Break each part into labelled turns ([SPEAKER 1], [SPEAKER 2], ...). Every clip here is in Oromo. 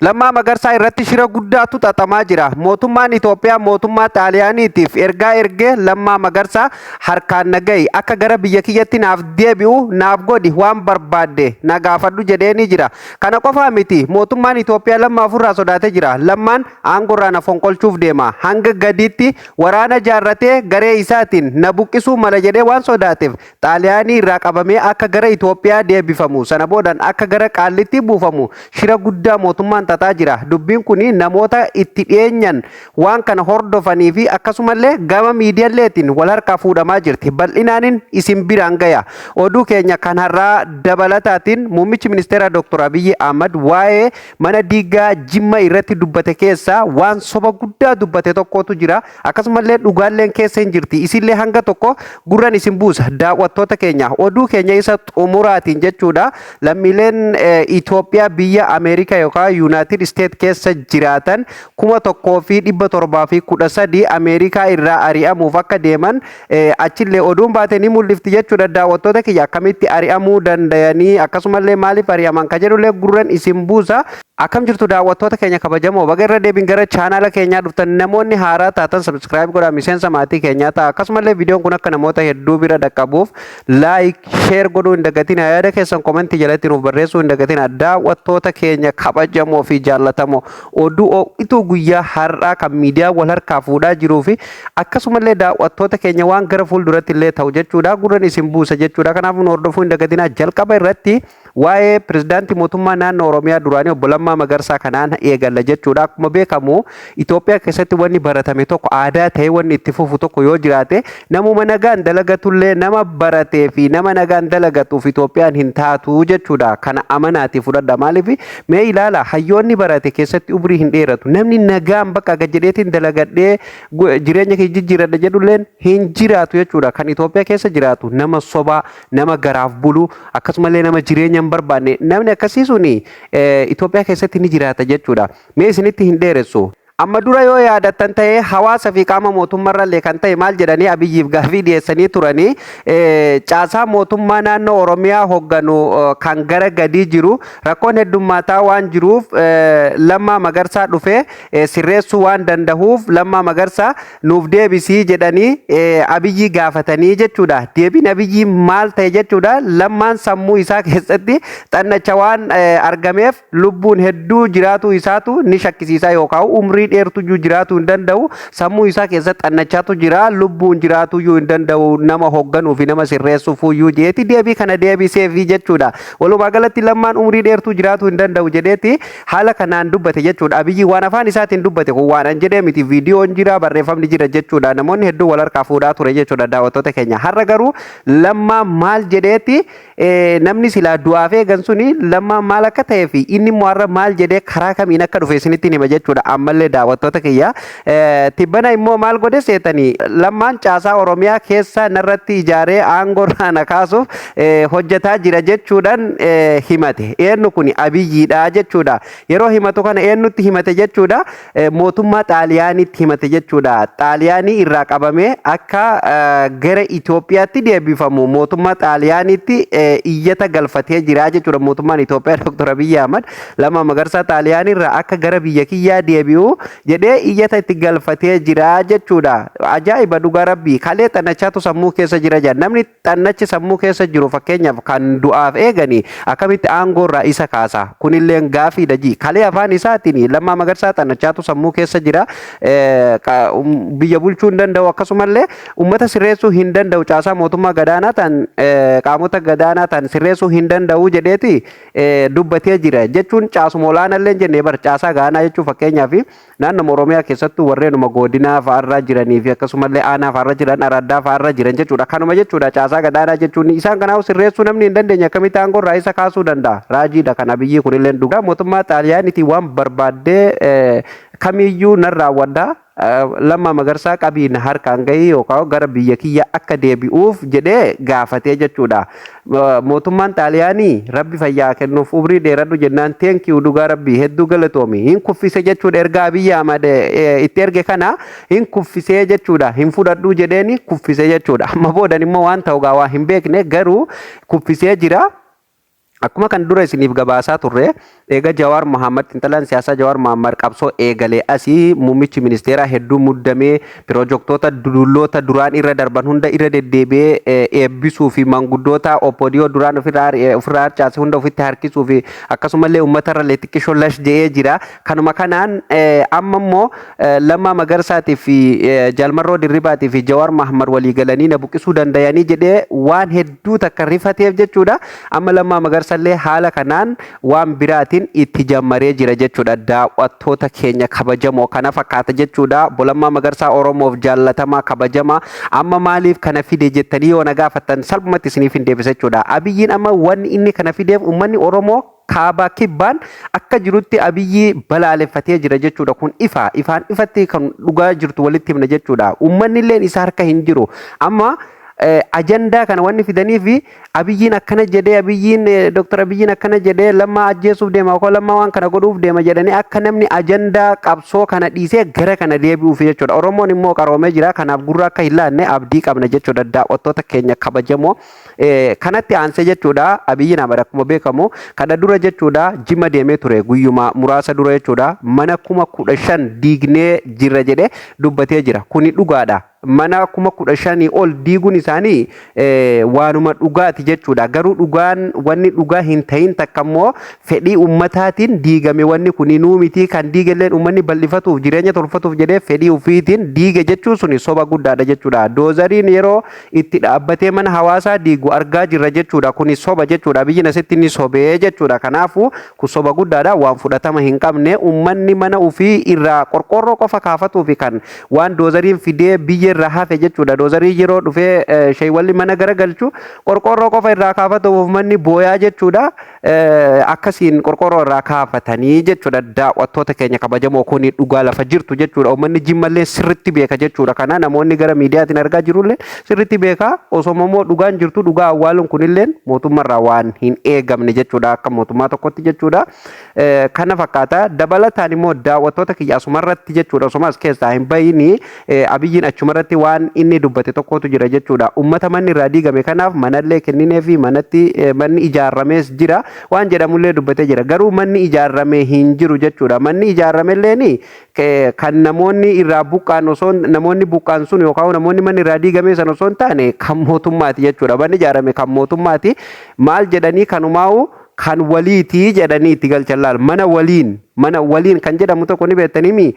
[SPEAKER 1] Lammaa Magarsaa irratti shira guddaatu xaxamaa jira. Mootummaan Itoophiyaa mootummaa Xaaliyaaniitiif ergaa ergee Lammaa Magarsaa harkaan na gahi, akka gara biyya kiyyatti naaf deebi'u naaf godhi, waan barbaadde na gaafadhu jedheenii jira. Kana qofaa miti, mootummaan Itoophiyaa Lammaa ofirraa sodaatee jira. Lammaan aangorraa na fonqolchuuf deema. Hanga gadiitti waraana jaarratee garee isaatiin na buqqisuu mala jedhee waan sodaateef Xaaliyaanii irraa qabamee akka gara Itoophiyaa deebifamu, sana boodaan akka gara Qaallittii buufamu shira guddaa mootummaan xaxaa jira. Dubbiin kuni namoota itti dhiyeenyan waan kana hordofanii fi akkasumallee gama miidiyalleetiin wal harkaa fuudhamaa jirti. Bal'inaanin isin biraan gaya. Oduu keenya kan har'aa dabalataatiin Muummichi Ministeeraa Dr. Abiyyi Ahmad waa'ee mana diiggaa Jimma irratti dubbate keessaa waan soba guddaa dubbate tokkotu jira. Akkasumallee dhugaalleen keessa hin jirti. Isillee hanga tokko gurran isin buusa. Daawwattoota keenya, oduu keenya isa xumuraatiin jechuudha. Lammiileen Itoophiyaa biyya Ameerikaa yookaan Yuunaayitid Isteet keessa jiraatan 1713 Ameerikaa irraa ari'amuuf akka deeman achillee oduun baate ni mul'ifti jechuudha. Daawwattoota kiyya, akkamitti ari'amuu dandayanii, akkasumallee maaliif ari'aman ka jedhullee gurran isin buusa. Akkam jirtu daawwattoota keenya kabajamoo? Baga irra deebiin gara chaanaala keenyaa dhuftan. Namoonni haaraa taatan subscribe godhaa, miseensa maatii keenyaa ta'a. Akkasumallee viidiyoon kun akka namoota hedduu bira dhaqqabuuf like, share godhuu hin dagatina. Yaada keessan komentii jalatti nuuf barreessuu hin dagatina. Daawwattoota keenya kabajamoo fi jaallatamoo, oduu ho'ituu guyyaa har'aa kan miidiyaa wal harkaa fuudhaa jiruu fi akkasumallee daawwattoota keenya, waan gara fuulduratti illee ta'u jechuudha, gurran isin buusa jechuudha. Kanaafuu nu hordofuu hin dagatina. Jalqaba irratti waa'ee pirezidaantii mootummaa naannoo Oromiyaa duraanii obbo Lammaa Magarsaa kanaan eegalla jechuudha. Akkuma beekamu, Itoophiyaa keessatti wanni baratame tokko, aadaa ta'ee wanni itti fufu tokko yoo jiraate, namuma nagaan dalagatullee nama baratee fi nama nagaan dalagatuuf Itoophiyaan hin taatu jechuudha. Kana amanaatii fudhadha. Maaliif, mee ilaala, hayyoonni barate keessatti umrii hin dheeratu. Namni nagaan bakka gad jedheetiin dalagadhee jireenya kee jijjiiradha jedhulleen hin jiraatu jechuudha. Kan Itoophiyaa keessa jiraatu nama sobaa, nama garaaf bulu, akkasumallee nama jireenya hin barbaanne, namni akkasii suni Itoophiyaa keessatti ni jiraata jechuudha. Mee isinitti hin dheeressu. Amma dura yoo yaadattan ta'e, hawaasa fi qaama mootummaarrallee kan ta'e maal jedhanii Abiyyiif gaafii dhiyeessanii turanii? Caasaa mootummaa naannoo Oromiyaa hogganu kan gara gadii jiru rakkoon heddummaataa waan jiruuf, Lammaa Magarsaa dhufee sirreessuu waan dandahuuf Lammaa Magarsaa nuuf deebisii jedhanii Abiyyii gaafatanii jechuudha. Deebiin Abiyyii maal ta'e jechuudha? Lammaan sammuu isaa keessatti xannacha waan argameef lubbuun hedduu jiraatuu isaatu ni shakkisiisa, yookaan umrii dheertuyyuu jiraatuu hin danda'u. Sammuu isaa keessatti xannachaatu jira, lubbuun jiraatuyyuu hin danda'u nama hoogganuu fi nama sirreessuufuyyuu jeeti deebii kana deebiseefi jechuudha. Walumaa galatti Lammaan umrii dheertuu jiraatuu hin danda'u jedheeti haala kanaan dubbate jechuudha. Abiyyi waan afaan isaatiin dubbate kun waan an jedhee miti, viidiyoon jira, barreeffamni jira jechuudha. Namoonni hedduu wal harkaa fuudhaa ture jechuudha, daawwattoota keenya. Har'a garuu Lammaa maal jedheeti, namni silaa du'aaf eegan suni Lammaa maal akka ta'ee fi inni immoo har'a maal jedhee karaa kamiin akka dhufe isinitti hima jechuudha. Ammallee daawwattoota kiyya, tibbana immoo maal godhe seetanii? Lammaan caasaa Oromiyaa keessa narratti ijaaree aangoo irraa na kaasuuf hojjetaa jira jechuudhaan himate. Eenyu kuni? Abiyyiidha jechuudha. Yeroo himatu kana eenyutti himate jechuudha? Mootummaa Xaaliyaaniitti himate jechuudha. Xaaliyaanii irraa qabamee akka gara Itoophiyaatti deebifamu mootummaa Xaaliyaaniitti iyyata galfatee jira jechuudha. Mootummaan Itoophiyaa Dr. Abiyyi Ahmad Lammaa Magarsaa Xaaliyaanii irraa akka gara biyya kiyyaa deebi'u jedhee iyyata itti galfatee jira jechuudha. Ajaa'iba dhugaa rabbii, kalee xannachaatu sammuu keessa jira jedha. Namni xannachi sammuu keessa jiru, fakkeenyaaf kan du'aaf eeganii, akkamitti aangoo irraa isa kaasa? Kunilleen gaafiidha ji. Kalee afaan isaatiin Lammaa Magarsaa xannachaatu sammuu keessa jira. Biyya bulchuu hin danda'u, akkasumallee uummata sirreessuu hin danda'u, caasaa mootummaa gadaanaa ta'an, qaamota gadaanaa ta'an sirreessuu hin danda'u jedheeti dubbatee jira. Jechuun caasuma olaanaallee hin jenne bar. Caasaa gadaanaa jechuun fakkeenyaaf naannoo Oromiyaa keessattuu warreenuma godinaa fa'aarra jiranii fi akkasumallee aanaa fa'aarra jiran, araddaa fa'aarra jiran jechuudha. Kanuma jechuudha caasaa gadaanaa jechuun. Isaan kanaaf sirreessuu namni hin dandeenye akkamitti aangoo irraa isa kaasuu danda'a? Raajiidha kan Abiyyii kunillee dhugaa. Mootummaa Xaaliyaaniitiin waan barbaaddee kamiyyuu nan raawwadha. Lammaa Magarsaa qabiin harkaan gahii yookaan gara biyya kiyya akka deebi'uuf jedhee gaafatee jechuudha. Mootummaan Xaaliyaanii rabbi fayyaa kennuuf, umrii dheeradhu jennaan, thank you, dhugaa rabbi hedduu galatoomi. Hin kuffise jechuudha. Ergaa Abiyyi Ahmad itti erge kana hin kuffisee jechuudha. Hin fudhadhuu jedheeni kuffise jechuudha. Amma boodan immoo waan ta'u gaa waa hin beekne, garuu kuffisee jira. Akkuma kan dura isiniif gabaasaa turre, eega Jawaar Mohaammed, xiinxalaan siyaasaa Jawaar Mohaammed, qabsoo eegalee asii muummichi ministeeraa hedduu muddamee, pirojektoota dulloota duraan irra darban hunda irra deddeebi'ee eebbisuu fi manguddoota OPDO duraan ofirraa harcaase hunda ofitti harkisuu fi akkasumallee uummatarra xiqqishoo lash je'ee jira. Kanuma kanaan amma immoo Lammaa Magarsaatii fi Jaalmarroo Dirribaatii fi Jawaar Mohaammed walii galanii na buqqisuu danda'anii jedhee waan hedduu takka rifateef jechuudha. Amma Lammaa Magarsallee haala kanaan waan biraatiin itti jammaree jira jechuudha. Daawwattoota keenya kabajamoo, kana fakkaata jechuudha. Obbo Lammaa Magarsaa Oromoof jaallatamaa, kabajamaa. Amma maaliif kana fide jettanii yoo na gaafattan, salphumatti isiniif hin deebisa jechuudha. Abiyyiin amma wanni inni kana fideef uummanni Oromoo kaabaa kibbaan akka jirutti Abiyyi balaaleffatee jira jechuudha. Kun ifa ifaan ifatti kan dhugaa jirtu walitti himna jechuudha. Uummanni illeen isa harka hin jiru. Amma ajandaa kana wanni fidanii fi Abiyyiin akkana jedhee, Abiyyiin, Dr. Abiyyiin akkana jedhee, Lammaa ajjeesuuf deema yookaan Lammaa waan kana godhuuf deema jedhanii akka namni ajandaa qabsoo kana dhiisee gara kana deebi'uuf jechuudha. Oromoon immoo qaroomee jira. Kanaaf gurra akka hin laanne abdii qabna jechuudha. Daawwattoota keenya kabajamoo, kanatti aansee jechuudha, Abiyyiin Ahmad akkuma beekamu kana dura jechuudha Jimma deemee ture. Guyyuma muraasa dura jechuudha mana 15,000 diignee jirra jedhee dubbatee jira. Kuni dhugaadha. Mana 15,000 ol diiguun isaanii waanuma dhugaati jechuudha. Garuu dhugaan wanni dhugaa hin ta'in takka immoo fedhii ummataatiin diigame wanni kun nuu miti, kan diigelleen ummanni bal'ifatuuf, jireenya tolfatuuf jedhee fedhii ofiitiin diige jechuun suni soba guddaadha jechuudha. Doozariin yeroo itti dhaabbatee mana hawaasaa diigu argaa jirra jechuudha. Kuni soba jechuudha. Biyyi asitti ni sobee jechuudha. Kanaafuu kun soba guddaadha. Waan fudhatama hin qabne, ummanni mana ofii irraa qorqoorroo qofa kaafatuu fi kan waan doozariin fidee biyya irraa hafe jechuudha. Doozarii yeroo dhufee sheeywalli mana garagalchu qorqoorroo qofa irraa kaafatuuf manni booyaa jechuudha. Akkasiin qorqoorroo irraa kaafatanii jechuudha. Daawwattoota keenya kabajamoo, kuni dhugaa lafa jirtu jechuudha. Uummanni Jimmallee sirritti beeka jechuudha. Kana namoonni gara miidiyaatiin argaa jirullee sirritti beeka. Osoo immoo dhugaan jirtu dhugaa awwaaluun kunillee mootummaarraa waan hin eegamne jechuudha. Akka mootummaa tokkotti jechuudha. Kana fakkaata. Dabalataan immoo daawwattoota kiyya, asumarratti jechuudha, osuma as keessaa hin bahiini Abiyyiin achumarratti waan inni dubbate tokkotu jira jechuudha. Uummata manni irraa diigame kanaaf manallee kenninee fi manatti manni ijaarramees jira waan jedhamullee dubbatee jira. Garuu manni ijaarrame hin jiru jechuudha. Manni ijaarramelleen kan namoonni irraa buqqaan osoo namoonni buqqaan sun yookaan namoonni manni irraa diigame san osoo hin taane kan mootummaati jechuudha. Manni ijaarame kan mootummaati. Maal jedhanii, kanumaa'u kan waliitii jedhanii itti galchan laal. Mana waliin, mana waliin kan jedhamu tokko ni beektanii,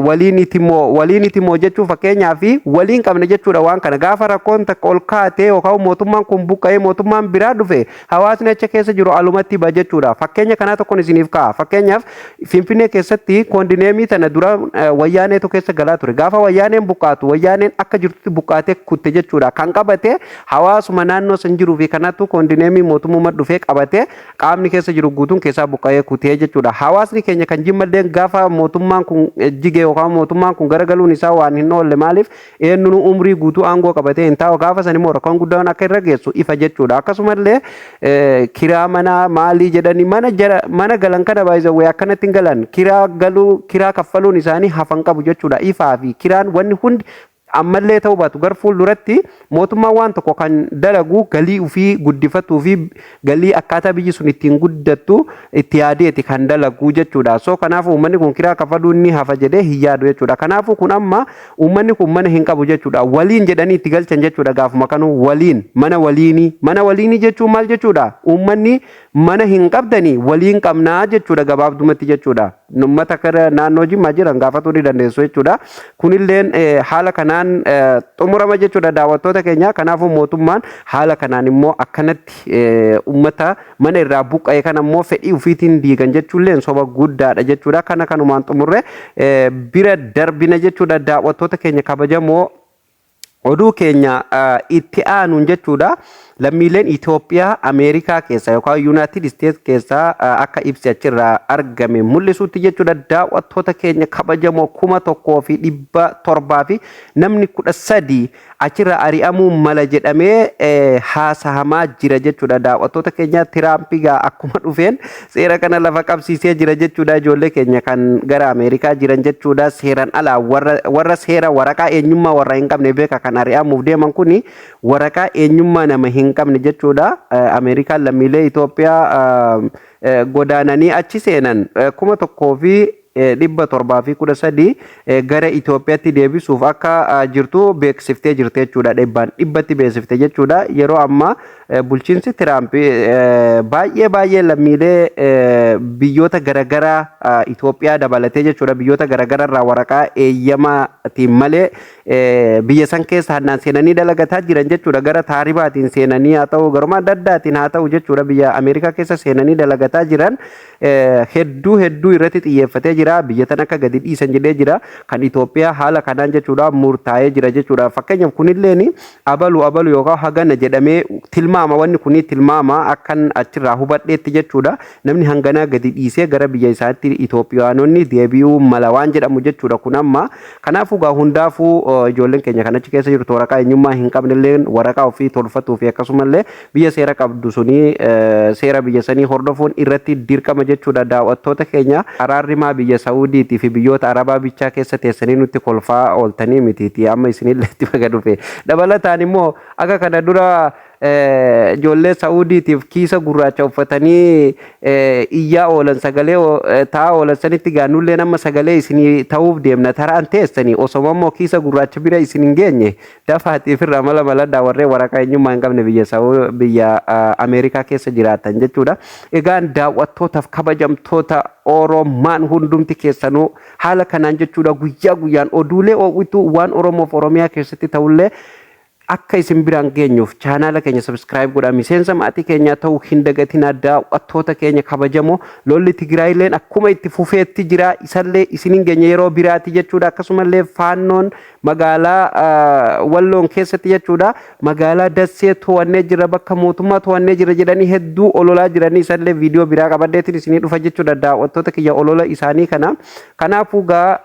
[SPEAKER 1] waliiniti moo waliiniti moo jechuu, fakkeenyaa fi waliin qabne jechuudha. Waan kana gaafa rakkoon takka ol kaatee yookaan mootummaan kun buqqa'ee mootummaan biraa dhufe, hawaasni achi keessa jiru alumatti ba jechuudha. Fakkeenya kanaa tokkoon isiniif ka'a. Fakkeenyaaf, Finfinnee keessatti koondineemii tana dura Wayyaaneetu keessa galaa ture. Gaafa Wayyaaneen buqqaatu, Wayyaaneen akka jirtutti buqqaatee kutte jechuudha. Kan qabate hawaasuma naannoo san jiruu fi kanattu koondineemii mootummaa dhufee qabate, qaamni keessa jiru guutuun keessaa buqqa'ee kutee jechuudha. Hawaasni keenya kan Jimmalleen gaafa mootummaan kun jige yookaan mootummaan kun garagaluun isaa waan hin oolle, maaliif eenyuun umrii guutuu aangoo qabatee hin taa'u, gaafa san immoo rakkoon guddaan akka irra geessu ifa jechuudha. Akkasumallee kiraa manaa maalii jedhanii mana jara mana galan kana baay'isawwee akkanatti hin galan, kiraa galuu, kiraa kaffaluun isaanii hafan qabu jechuudha. Ifaa fi kiraan wanni hundi ammallee ta'uu baatu, gar fuulduratti mootummaan waan tokko kan dalagu galii ofii guddifatuu fi galii akkaataa biyyi sun ittiin guddattu itti yaadeeti kan dalagu jechuudha. So kanaafuu uummanni kun kiraa kaffaluu inni hafa jedhee hin yaadu jechuudha. Kanaafuu kun amma uummanni kun mana hin qabu jechuudha. Waliin jedhanii itti galchan jechuudha gaafuma kanuu waliin, mana waliinii. Mana waliinii jechuun maal jechuudha? Uummanni mana hin qabdanii, waliin qabnaa jechuudha gabaabdumatti jechuudha. Uummata kara naannoo Jimmaa jiran gaafatuu ni dandeessu jechuudha. Kunilleen haala kanaan xumurama jechuudha, daawwattoota keenya. Kanaafuu mootummaan haala kanaan immoo akkanatti uummata mana irraa buqqa'e kana immoo fedhii ofiitiin diigan jechuulleen soba guddaadha jechuudha. Kana kanumaan xumurre bira darbina jechuudha, daawwattoota keenya kabajamoo. Oduu keenya itti aanuun jechuudha, lammiileen Itoophiyaa Ameerikaa keessa yookaan United States keessa akka ibsi achirraa argame mul'isutti jechuudha, daawwattoota keenya kabajamoo, 1,700 fi namni 13 achirraa ari'amuu mala jedhamee haasahamaa jira jechuudha. Daawwattoota keenya, Tiraamp egaa akkuma dhufeen seera kana lafa qabsiisee jira jechuudha. Ijoollee keenya kan gara Ameerikaa jiran jechuudha, seeran alaa warra seera waraqaa eenyummaa warra hin qabne beeka, kan ari'amuuf deeman kuni waraqaa eenyummaa nama hin hin qabne jechuudha. Ameerikaan lammiilee Itoophiyaa godaananii achi seenan 1713 gara Itoophiyaatti deebisuuf akka jirtu beeksiftee jirti jechuudha. Dhibbaan dhibbatti beeksifte jechuudha. Yeroo ammaa bulchiinsi Tiraamp baay'ee baay'ee lammiilee biyyoota garaagaraa, Itoophiyaa dabalatee jechuudha, biyyoota garaagaraa irraa waraqaa eeyyamaatiin malee biyya san keessa hannaan seenanii dalagataa jiran jechuudha. Gara taaribaatiin seenanii haa ta'u, garuma adda addaatiin haa ta'u jechuudha, biyya Ameerikaa keessa seenanii dalagataa jiran hedduu hedduu irratti xiyyeeffatee jira. Biyya tan akka gadi dhiisan jedhee jira. Kan Itoophiyaa haala kanaan jechuudha murtaa'ee jira jechuudha. Fakkeenyaaf, kunilleen abalu abalu yookaan hagana jedhamee tilmaama, wanni kuni tilmaama akkan achirraa hubadheetti jechuudha. Namni hanganaa gadi dhiisee gara biyya isaatti Itoophiyaanonni deebi'uu mala waan jedhamu jechuudha kun amma. Kanaafuu gaa hundaafuu ijoolleen keenya kan achi keessa jirtu waraqaa eenyummaa hin qabnelleen waraqaa ofii tolfatuu fi akkasumallee biyya seera qabdu suni seera biyya sanii hordofuun irratti dirqama jechuudha daawwattoota keenya. Araarri maa biyya Saawudiitii fi biyyoota Arabaa bichaa keessa teessanii nutti kolfaa ooltanii mitiiti, amma isinillee itti baga dhufe. Dabalataan immoo akka kana dura ijoollee Saawudiitiif kiisa gurraacha uffatanii iyyaa oolan, sagalee taa'aa oolan sanitti gaannullee nama sagalee isinii ta'uuf deemna. Taraan teessanii osoma immoo kiisa gurraacha bira isin hin geenye dafaatiif irraa mala maladhaa, warreen waraqaa eenyummaa hin qabne biyya biyya Ameerikaa keessa jiraatan jechuudha. Egaan daawwattootaaf kabajamtoota Oromaan hundumti keessanuu haala kanaan jechuudha guyyaa guyyaan oduulee oowwituu waan Oromoof Oromiyaa keessatti ta'ullee akka isin biraan geenyuuf chaanaala keenya subscribe godhaa, miseensa maatii keenyaa ta'uu hin dagatinaa. Daawwattoota keenya kabajamoo, lolli Tigraayilleen akkuma itti fufeetti jira, isallee isin hin geenye yeroo biraati jechuudha. Akkasumallee Faannoon magaalaa Walloon keessatti jechuudha magaalaa Dassee to'annee jira, bakka mootummaa to'annee jira jedhanii hedduu ololaa jiranii, isallee viidiyoo biraa qabadheetiin isinii dhufa jechuudha, daawwattoota kiyya, olola isaanii kana. Kanaafuu gaa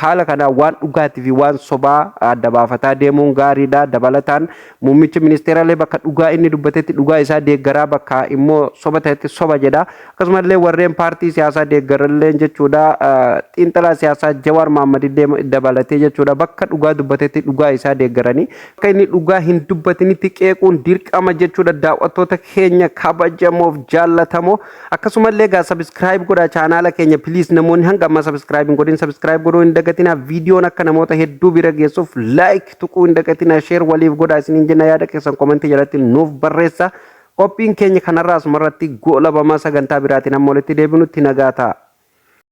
[SPEAKER 1] haala kanaan waan dhugaatii fi waan sobaa adda baafataa deemuun gaariidha. Dabalataan muummichi ministeerallee bakka dhugaa inni dubbatetti dhugaa isaa deeggaraa, bakka immoo soba ta'etti soba jedha. Akkasumallee warreen paartii siyaasaa deeggarallee jechuudha, xiinxalaa siyaasaa Jawaar Mohammad illee dabalatee jechuudha, bakka dhugaa dubbatetti dhugaa isaa deeggaranii akka inni dhugaa hin dubbatinitti qeequun dirqama jechuudha, daawwattoota keenya kabajamoof jaallatamoo. Akkasumallee gaa subscribe godhaa chaanaala keenya, please. Namoonni hanga ammaa subscribe hin godhin subscribe godhuu hin dagatinaa. Viidiyoon akka namoota hedduu bira geessuuf like tuquu hin dagatinaa. Share waliif godhaa isiniin jenna. Yaada keessan komentii jalatti nuuf barreessa. Qophiin keenya kanarraa asumarratti goolabamaa. Sagantaa biraatiin hamma walitti deebinutti nagaa ta'a.